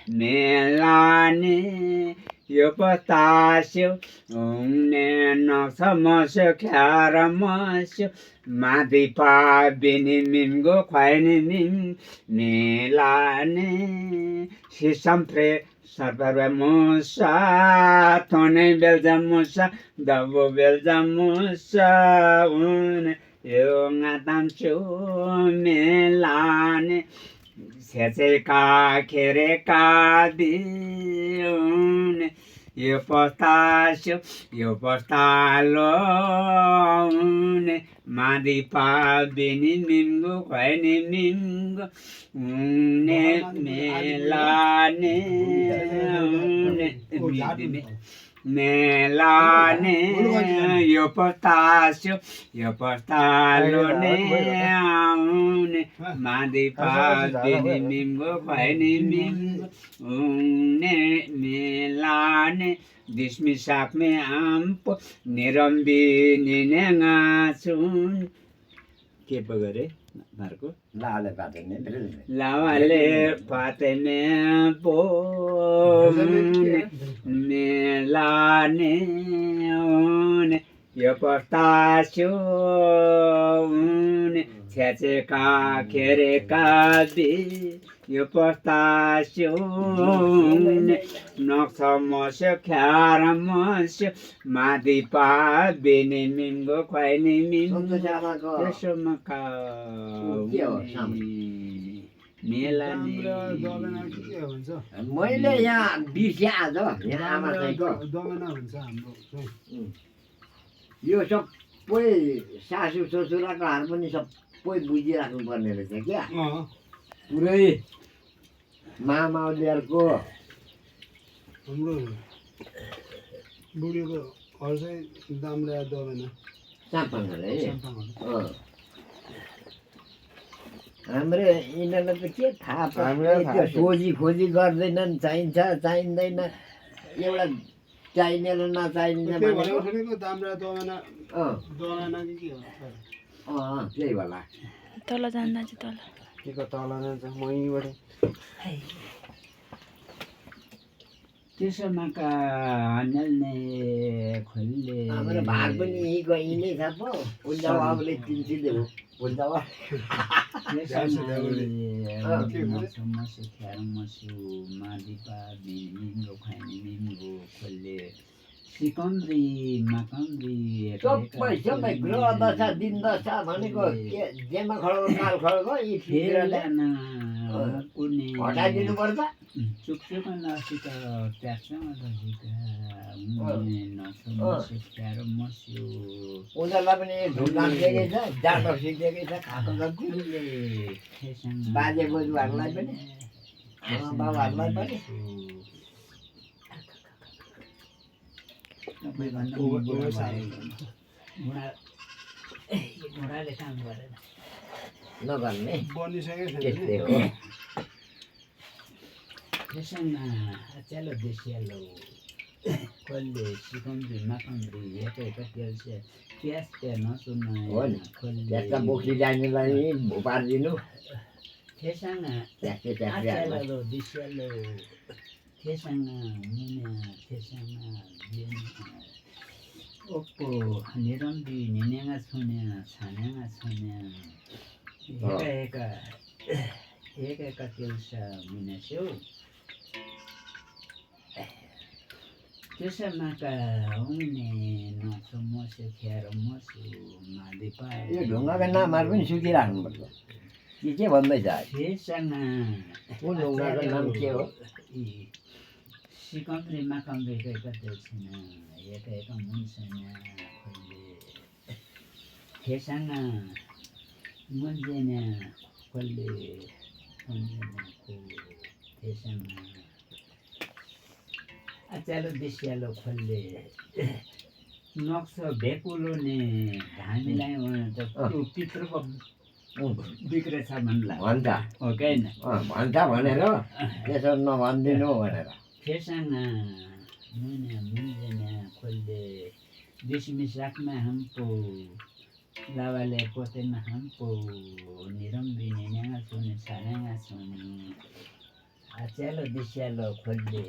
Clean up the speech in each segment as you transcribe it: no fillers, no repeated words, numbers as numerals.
मेलाने यो पतास्यो उम्ने नसमस्यो ख्यार मस्यो माथि पाबिनी मिमगो खुवाइनी meme मेलाने sesame फ्रे सर्पर मुसा थोनै बेल्जा मुसा दबो बेल्जा मुसा उन यो ngatamsu मेलाने सेचेका खेरेका दिउने यो पस्तास्यो यो पस्तालो उने मादी पाबिनी मिमगो खुवाइनी मिमगो उने मेलाने उने मेलाने यो पस्तास्यो यो पस्तालो ने आउने मादी पाबिनी मिमगो खुवाइनी मिमगो उने मेलाने दिस्मी साक्मे आम्पो निरम्बिनी नेङासुन के पो गरे मार्को लावाले पातेने लावाले पातेने पो मेलाने उने यो पस्तास्यो उने छेचेका खेरेका बि यो पस्तास्यो उने नक्समस्यो ख्यार मस्यो माथि पाबिनी मिमगो खुवाइनी मिमगो त्यसोमा मेलाने मैले यहाँ बिर्स्या आज यहाँ आमा चाहिँको यो सबै सासु ससुराको हार पनि सबै बुझिराख्नु पर्ने रहेछ क्या पुरै मामाउलीहरूको हाम्रो बुढीको घर चाहिँ दाम ल्याएर दबाएन चाम्पाङहरू है हाम्रो यिनीहरूलाई त के थाहा त्यो खोजी गर्दैनन् चाहिन्छ चाहिँदैन एउटा चाहिने र नचाहिने भनेको दाम ल्याएर दबाएन दबाएन कि के हो त्यही होला तल जान्दा चाहिँ तल के को तल जान्छ महीबाट त्यसोमा का अन्यलने खोल्ले हाम्रो भाग पनि यहीँ गइने छ पो उल्जाउ अबले चिन्चिँदै हो उल्जाउ मसु ख्यार मसु मादिपा मिमगो खुवाइनी मिमगो खोल्ले सिकन्द्री माकन्द्री सबै ग्रह दशा दिन दशा भनेको जेमा खड्को काल खड्को यी हटाइदिनु पर्छ चुक्चुक नसिक ट्याक्सँग ख्यारो मस्यो उनीहरूलाई पनि ढुङ्गा दिएकै छ जाँडो सिकेकै छ खाएको जति बाजे बोजूहरूलाई पनि आमा बाबाहरूलाई पनि घोडाले काम गरेन नगर्ने बनिसकेको त्यस्तै छैन हो त्यसमा चलो देसियालो खोल्ले सिकन्द्री माकन्द्री हेपेको तेल्से प्याज प्या नसुन्नु हो नि त्यसका बोकी जानेलाई पारिदिनु त्यससँग ट्याक्कै ट्याक्कै आचालो देसियालो त्यससँग मुना त्यससँग ओप्पो निरम्बी निनेगा छुन्या छानेगा छुन्या एका तेल्सा मिनास्यो त्यसमा का उनी नक्सो मस्यो ख्यारो मस्यो मादिपा यो ढुङ्गाको नामहरू पनि सुकिराख्नुपर्छ के भन्दैछ त्यससँग कुन ढुङ्गाको नाम के हो सिकन्द्री माकन्द्रीकै कतै छैन एका मुन्सेन खोल्ले त्यससँग मुन्जेन खोल्ले मुन्जेनको त्यससँग अचालो देसियालो खोल्ले नक्सो भेकुलो ने हामीलाई त पितृको बिग्रेछ भन्ला भन्छ हो कि होइन भन्छ भनेर त्यसो नभनिदिनु भनेर त्यससँग मुना मुन्जेना खोल्ले बिसमिस राखमा हमको लावाले पोतेमा हमको निरम्बिने नेगा सुने सानेगा सुनी च्यालो दिस्यालो खोल्ले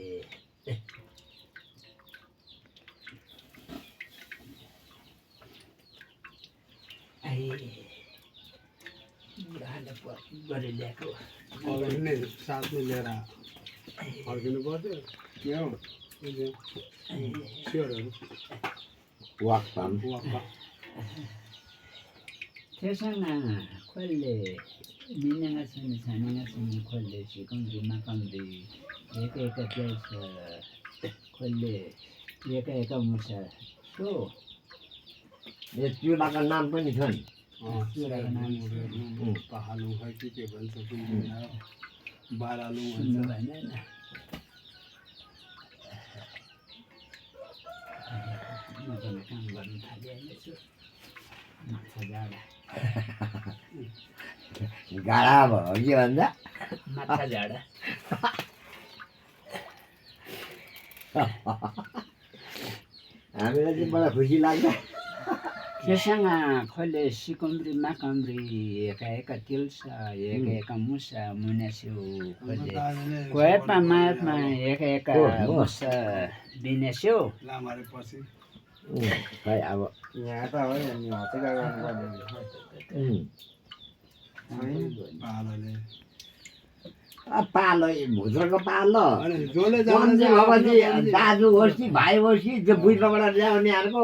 गरे ल्याएको फर्किने साथमा लिएर फर्किनु पर्थ्यो के हो स्योरहरू त्योसँग खोल्ले मिनेगा सुनि छानेगा सुनि खोल्ले सिकम्री माकम्री एक तेल्छ खोल्ले एक मुसा सो यो चुलाको नाम पनि छ नि चुलाको नाम पहालु खै के भन्छ बारालु सुन्नु भन्छ भएन म पनि काम गर्नु थालिहालेछु माछा जाडा गाडा भयो के भन्छ माछा जाडा हामीलाई चाहिँ बडा खुसी लाग्छ त्योसँग खोले सिकम्री माकम्री एका तिल्छ एका मुसा मुन्यास्यौ खोले कोयतमा मायातमा एका मुसा बिन्यास्यौ लामारे पछि खै अब यहाँ त हो नि हतिका गर्नुपर्ने पालोले पालो भुत्रको पालो अनि जसले मान्छे अब चाहिँ दाजु होस् कि भाइ होस् कि त्यो बुझ्नबाट ल्याउनेहरूको